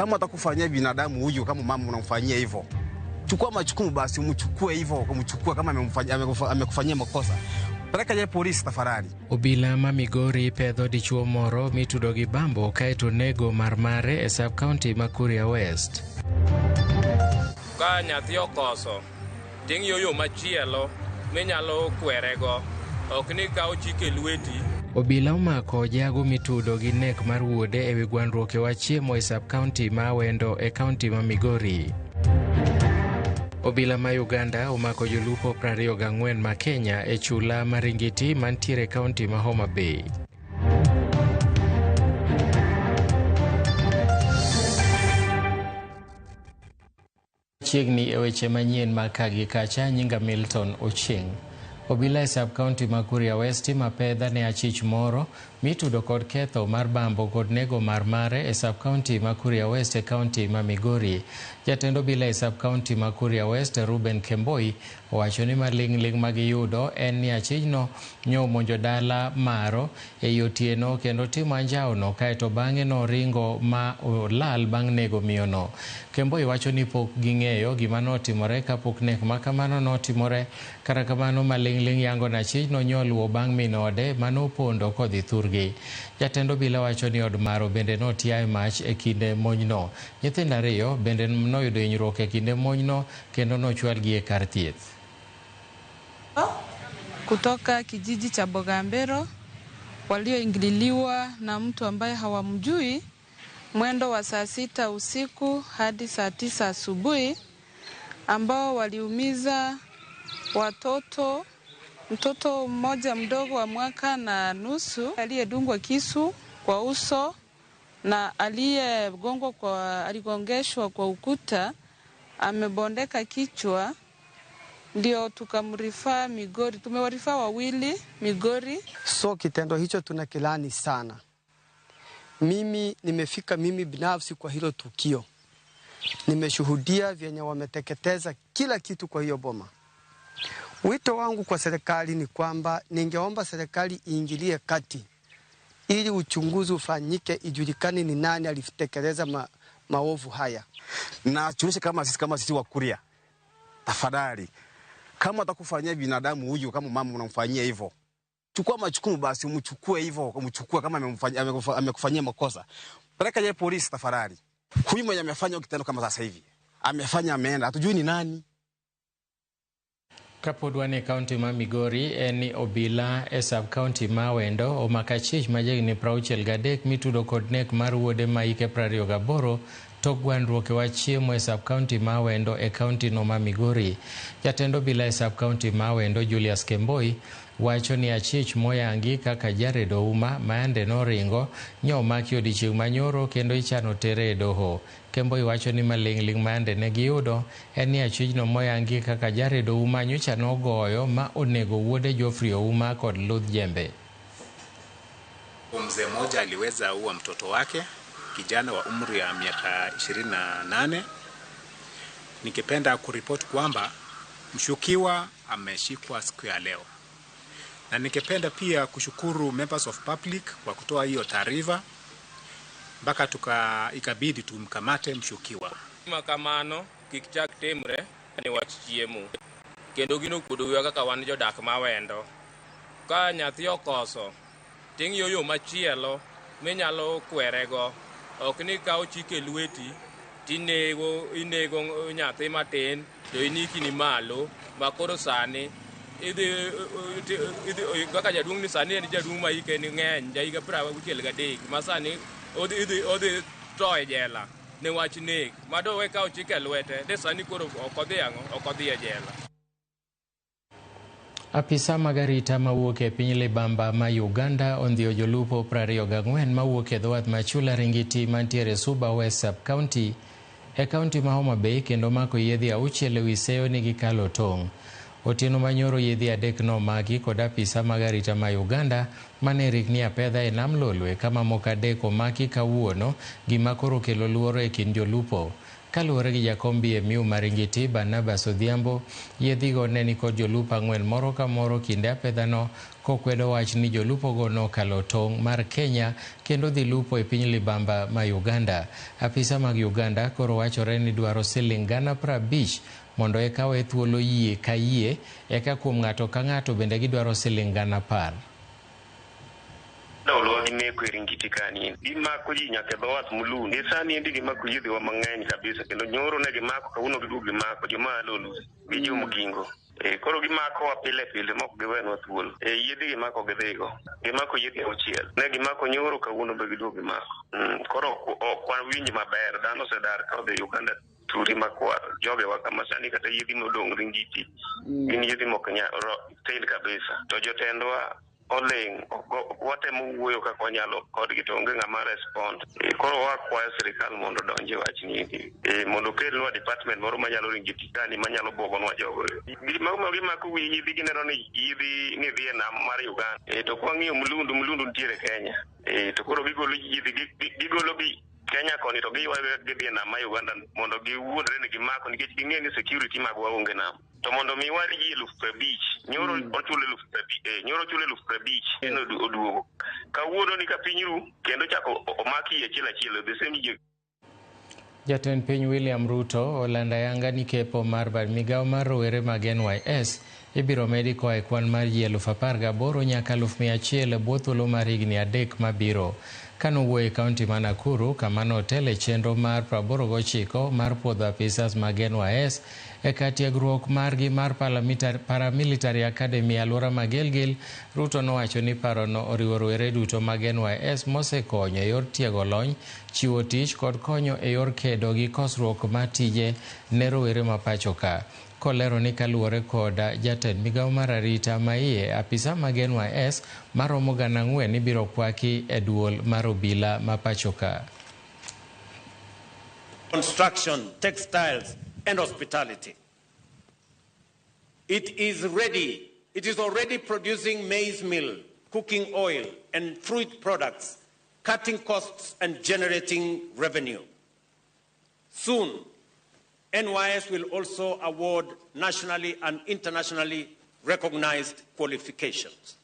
Kama atakufanyia binadamu huyu, kama mama unamfanyia hivyo, chukua majukumu basi, umchukue hivyo, umchukue kama amekufanyia makosa. Peleka je polisi tafadhali. Obila ma Migori pedho dichuo moro mitudo gi bambo kaeto nego marmare e sub county ma Kuria West. Ka nyathi okoso, ting'iyo yo machielo minyalo kwerego, ok ni kawo chik e lweti. Obila omako jago mitudo gi nek mar wuode ewi gwandruok e wach chiemo e sub county ma Awendo e county ma Migori. Obila ma Uganda omako jolupo 24 ma Kenya e chula ma Ringiti mantiere e county ma Homa Bay. Chiegni e weche manyien ma ka gi kacha, nyinga Milton Ochieng. Obila e sub county ma Kuria West mapedha ne achich moro mitudo kod ketho mar bambo kod nego marmare e sub county ma Kuria West e county ma Migori. Jatend obila e sub county ma Kuria West Ruben Kemboi owacho ni maling'ling' magiyudo en ni achichno nyomonjo dala maro e otieno kendo timo anjawono kaeto bang'e noringo ma olal bang' nego miyono. Kemboi wacho ni pok ging'eyo gima notimore kapok nek ma kamano notimore. Kata kamano maling'ling' yango ni achichno nyoluwo bang' min ode manopondo kodhi thurgi. Jatend obila wacho ni od maro bende notiaye mach e kinde monjno. Nyithindo ariyo bende noyudo hinyruok e kinde monjno kendo nochwalgi e kar thieth. Kutoka kijiji cha Bogambero walioingililiwa na mtu ambaye hawamjui mwendo wa saa 6 usiku hadi saa 9 asubuhi, ambao waliumiza watoto, mtoto mmoja mdogo wa mwaka na nusu aliyedungwa kisu kwa uso na aliyegongwa kwa aligongeshwa kwa ukuta, amebondeka kichwa. Ndio tukamrifaa Migori, tumewarifaa wawili Migori. So kitendo hicho tunakilani sana. Mimi nimefika mimi binafsi kwa hilo tukio. Nimeshuhudia vyenye wameteketeza kila kitu kwa hiyo boma. Wito wangu kwa serikali ni kwamba ningeomba serikali iingilie kati ili uchunguzi ufanyike, ijulikane ni nani alitekeleza maovu haya. Na chunishe kama sisi wa Kuria, tafadhali, kama atakufanyia binadamu huyu, kama mama unamfanyia hivyo, chukua majukumu basi, umchukue hivyo, umchukue kama amekufanyia makosa. Peleka je polisi tafadhali. Huyu mwenye amefanya kitendo kama sasa hivi, amefanya ameenda, hatujui ni nani. Kapod wan e kaunti ma Migori en ni obila e sub county ma Awendo omako achich ma jahigni 63 mitudo kod nek mar wuode ma hike 28 tok gwandruok e wach chiemo e sub county ma Awendo e kaunti no ma Migori. Jatend obila e sub county ma Awendo Julius Kemboi wacho ni achich moyangi kaka Jared Ouma mayande noringo nyomaki odiechieng' manyoro kendo ichano tere e doho. Kemboi wacho ni maling'ling' mayande ne giyudo en ni achichno moyangi kaka Jared Ouma nyocha nogoyo ma onego wuode Geoffrey Ouma kod ludh jembe. Mzee mmoja aliweza ua mtoto wake, kijana wa umri ya miaka 28. Ningependa kuripoti kwamba mshukiwa ameshikwa siku ya leo. Na ningependa pia kushukuru members of public kwa kutoa hiyo taarifa mpaka ikabidi tumkamate mshukiwa. Makamano kik chak timre ni wach chiemo. Kendo gino kuodo wiwa kaka wan jodak ma Awendo. Ka nyathi okoso, ting'iyo yo machielo minyalo kwerego. Ok ni kawo chik e lweti tinego inego nyathi matin to inikini malo ma koro sani idhi kaka jaduong' ni sani en jaduong' ma hike ni ng'eny, ja higa 63 ma sani odhi tho e jela ne wach nek. Ma dowe kawo chik e lwete de sani koro ok odhi ang'o, ok odhi e jela. Apisa mag arita mawuok e piny Libamba ma Uganda ondhiyo jolupo 24 mawuok e dho wath ma Chula Ringiti mantiere Suba West Sub County e kaunti ma Homa Bay kendo mako yiedhi 6 ewi seyo ni gikalo tong'. Otieno manyoro yiedhi 3 nomaki kod apisa mag arita ma Uganda mane rikni apedha e nam Lolwe kama moko 3 omaki kawuono, gima koro kelo luoro e kind jolupo. Kaluwore gi jakom BMU Maringiti Barnabas Odhiambo, yiedhigo ne nikod jolupo 4 moro ka moro kinde apedhano, kokwedo wach ni jolupogo nokalo tong' mar Kenya kendo dhi lupo e piny Libamba ma Uganda. Apisa mag Uganda koro wachore ni dwaro siling 50,000 mondo eka we thuolo yie ka yie, eka kuom ng'ato ka ng'ato bende gidwaro siling 10,000. Ndalo gineko e Ringiti kani gimako ji nyaka e dho wath Mulundu. Gi sani endi gimako yiedhiwa mang'eny kabisa, kendo nyoro ne gimako, kawuono giduogo gimako joma Lolus gi Jomugingo. Koro gimakowa pile pile mok giwenwa thuolo. Yiedhi gimako gidhigo. Gimako yiedhi 6. Ne gimako nyoro, kawuono be giduogo gimako. Koro ok wawinj maber. Dhano osedar ka odhi Uganda turi makwar. Jogewa kama sani kata yiedhi modong' Ringiti gin yiedhi mok tin kabisa. To jotendwa oling', watemo wuoyo kaka wanyalo kodgi to onge ng'ama respond. Koro wakwayo sirikal mondo odonj e wachni, mondo okelnwa department moro manyalo Ringiti kani manyalo buogonwa jogo. Gima gimako wi yiedhi gineno ni yiedhi ni dhi e nam mar Uganda. To kwang'iyo Mulundu, Mulundu nitiere Kenya. To koro gigolo yiedhi, gigolo gi Kenya koni to giywayo gidhi e nam mar Uganda mondo giwuondre ni gimako, nikech ging'e ni security magwa onge nam. To mondo mi war ji 50,000, nyoro ochulo 50,000, nyoro ochulo 50,000 en oduogo. Kawuono ni ka piny ru kendo chako omaki yie achiel achiel the same yie. Jatend piny William Ruto olando ayanga ni kepo mar bad migawo mar rowere mag NYS ibiro medi koa e kwan mar ji 18,000 nyaka 100,000 e bwo thuolo mar higni 3 mabiro. Kanowuoyo e kaunti ma Nakuru kama notelo e chenro mar 89 mar puodho apisas mag NYS e kar tiegruok margi mar Paramilitary Academy e alwora ma Gilgil, Ruto nowacho ni parono oriwo rowere duto mag NYS mosekonyo e yor tiego lony, chiwo tich kod konyo e yor kedo gi kosruok mar tije ne rowere ma pacho ka. Kolero ni kaluwore kod jatend migawo mar arita maiye, apisa mag NYS maromo 4,000 ibiro kwaki e duol mar obila ma pacho ka. Construction, textiles and hospitality. It is ready. It is already producing maize meal, cooking oil and fruit products, cutting costs and generating revenue. Soon, NYS will also award nationally and internationally recognized qualifications.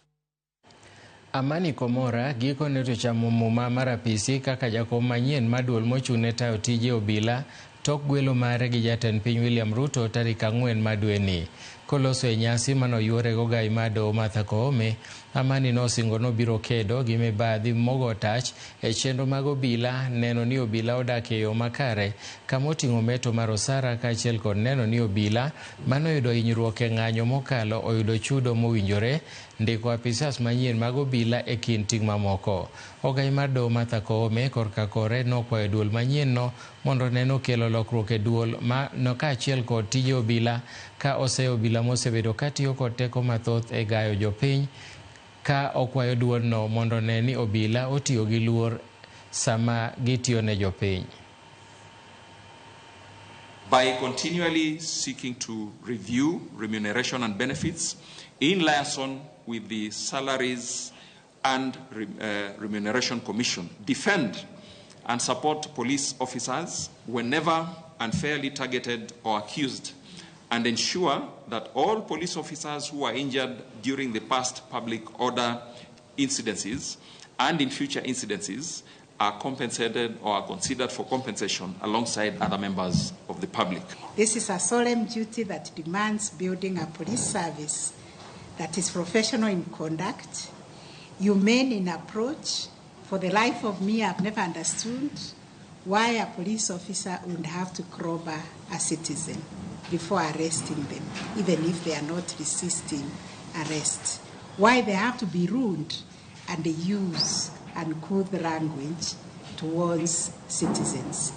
Amani Komora gikone to chamo muma mar apisi kaka jakom manyien mar duol mochung'ne tayo tije obila tok gwelo mare gi jatend piny William Ruto tarik 4 mar dweni. Koloso e nyasi manoyuore go gai mar doho Martha Koome, Amani nosingo nobiro kedo gi mibadhi mogo tach e chenro mag obila, neno ni obila odak e yo makare kama oting'o meto mar osara kaachiel kod neno ni obila manoyudo hinyruok e ng'anyo mokalo oyudo chudo mowinjore, ndiko apisas manyien mag obila e kind ting' mamoko. Ogai mar doho Martha Koome korka kore nokwayo duol manyien no mondo neno kelo lokruok e duol ma no kaachiel kod tije obila ka oseyo obila mosebedo katiyo kod teko mathoth e gayo jopiny, ka okwayo duolno mondo ne ni obila otiyo gi luor sama gitiyo ne jopiny. By continually seeking to review remuneration and benefits in liaison with the Salaries and Remuneration Commission, defend and support police officers whenever unfairly targeted or accused, and ensure that all police officers who are injured during the past public order incidences and in future incidences are compensated or are considered for compensation alongside other members of the public. This is a solemn duty that demands building a police service that is professional in conduct, humane in approach. For the life of me, I've never understood why a police officer would have to crowbar a citizen before arresting them, even if they are not resisting arrest. Why they have to be rude and use uncouth language towards citizens.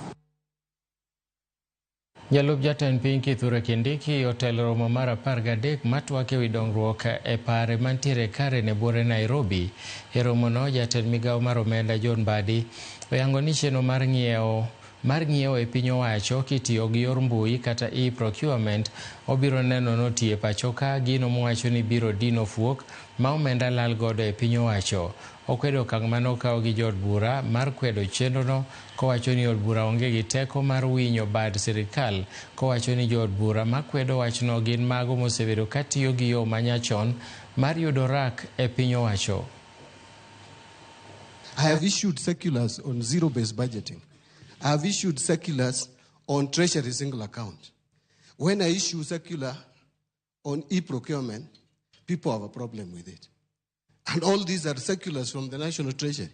Jalup jatend piny Kithure Kindiki otelo romo mar 13 matwak ewi dongruok e pare mantiere Karen e buore Nairobi. E romono, jatend migawo mar omenda John Mbadi oyango ni chenro mar ng'iewo mar ng'iewo e piny owacho kitiyo gi yor mbui kata e-procurement obiro neno notiye pacho ka gino mowacho ni biro dino fuok ma omenda lal godo e piny owacho. Okwedo okang' mane okaw gi jood bura mar kwedo chenrono kowacho ni od bura onge gi teko mar winyo bad sirikal kowacho ni jood bura makwedo wachno gin mago mosebedo katiyo gi yo manyachon mar yudo rak e piny owacho. I have issued circulars on zero-based budgeting. I have issued circulars on Treasury single account. When I issue circular on e-procurement, people have a problem with it. And all these are circulars from the National Treasury.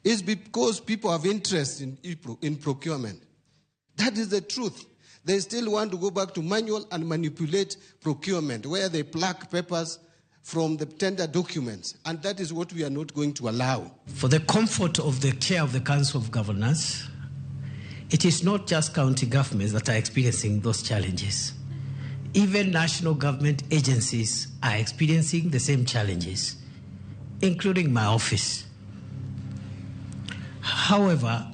It's because people have interest in procurement. That is the truth. They still want to go back to manual and manipulate procurement, where they pluck papers from the tender documents. And that is what we are not going to allow. For the comfort of the chair of the Council of Governors, it is not just county governments that are experiencing those challenges. Even national government agencies are experiencing the same challenges, including my office. However,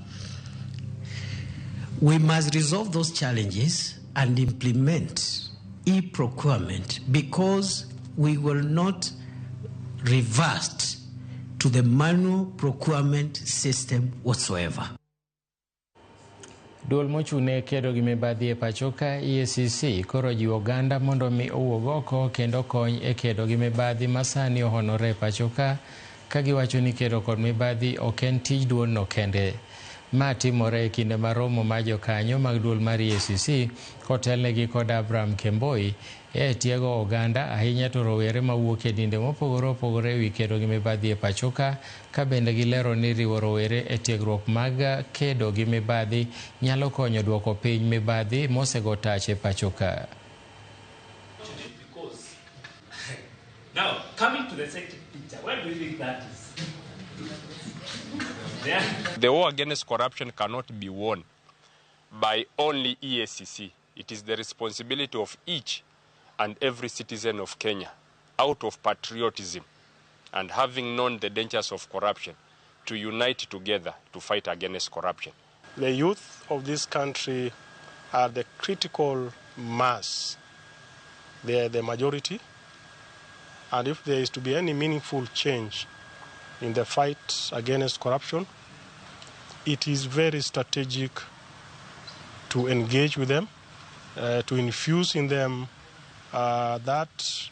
we must resolve those challenges and implement e-procurement, because we will not revert to the manual procurement system whatsoever. Duol mochung'ne kedo gi mibadhi e pacho ka EACC koro jiwo oganda mondo mi owuog oko kendo kony e kedo gi mibadhi masani ohonore e pacho ka giwacho ni kedo kod mibadhi ok en tij duolno kende. Ma timore e kinde mar romo mar jokanyo mag duol mar EACC kotelnegi kod Abraham Kemboi e tiego oganda ahinya to rowere mawuok e dinde mopogore opogore ewi kedo gi mibadhi e pacho ka bende gilero ni riwo rowere e tiegruok mag kedo gi mibadhi nyalo konyo duoko piny mibadhi mosego tach e pacho ka. Now, coming to the second picture, where do you think that is? Yeah. The war against corruption cannot be won by only EACC. It is the responsibility of each and every citizen of Kenya, out of patriotism and having known the dangers of corruption, to unite together to fight against corruption. The youth of this country are the critical mass. They are the majority. And if there is to be any meaningful change in the fight against corruption, it is very strategic to engage with them, to infuse in them that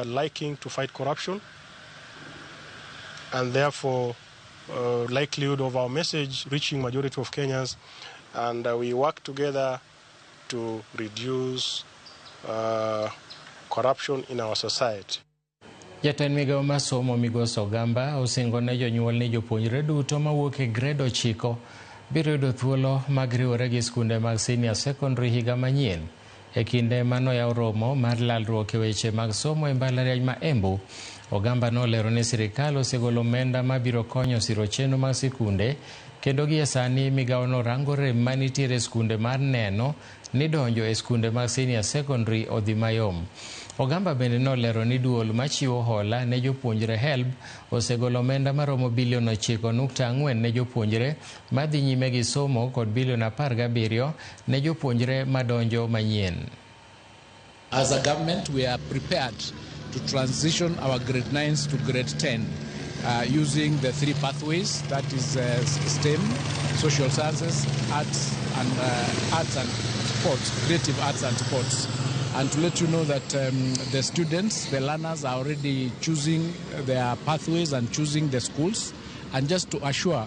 liking to fight corruption, and therefore likelihood of our message reaching majority of Kenyans, and we work together to reduce corruption in our society. Jatend migawo mar somo Migosi Ogamba osingo ne jonyuol ni jopuonjre duto mawuok e grade 9 biro yudo thuolo mag riwore gi skunde mag senior secondary higa manyien. E kinde manoyaw romo mar lalruok e weche mag somo e mbalariany ma Embu, Ogamba nolero ni sirikal osegolo omenda mabiro konyo siro chenro mag sikunde kendo gie sani migawono rango rem manitiere e skunde mar neno ni donjo e skunde mag senior secondary odhi mayom. Ogamba bende nolero ni duol machiwo hola ne jopuonjre HELB osegolo omenda maromo bilion 9.4 ne jopuonjre madhi nyime gi somo kod bilion 17 ne jopuonjre madonjo manyien. As a government, we are prepared to transition our grade 9s to grade 10 using the three pathways, that is STEM, social sciences, arts and sports, creative arts and sports. And to let you know that the students, the learners are already choosing their pathways and choosing the schools. And just to assure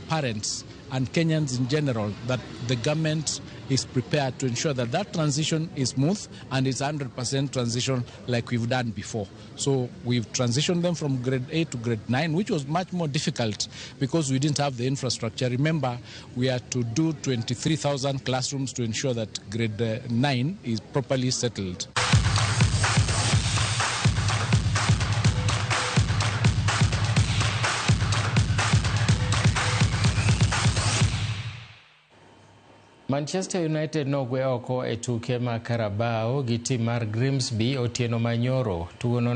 parents and Kenyans in general that the government is prepared to ensure that that transition is smooth and it's 100% transition like we've done before. So we've transitioned them from grade 8 to grade 9, which was much more difficult because we didn't have the infrastructure. Remember, we had to do 23,000 classrooms to ensure that grade 9 is properly settled. Manchester United nogwe oko e tuke mag Carabao gi tim mar Grimsby otieno manyoro. Tugono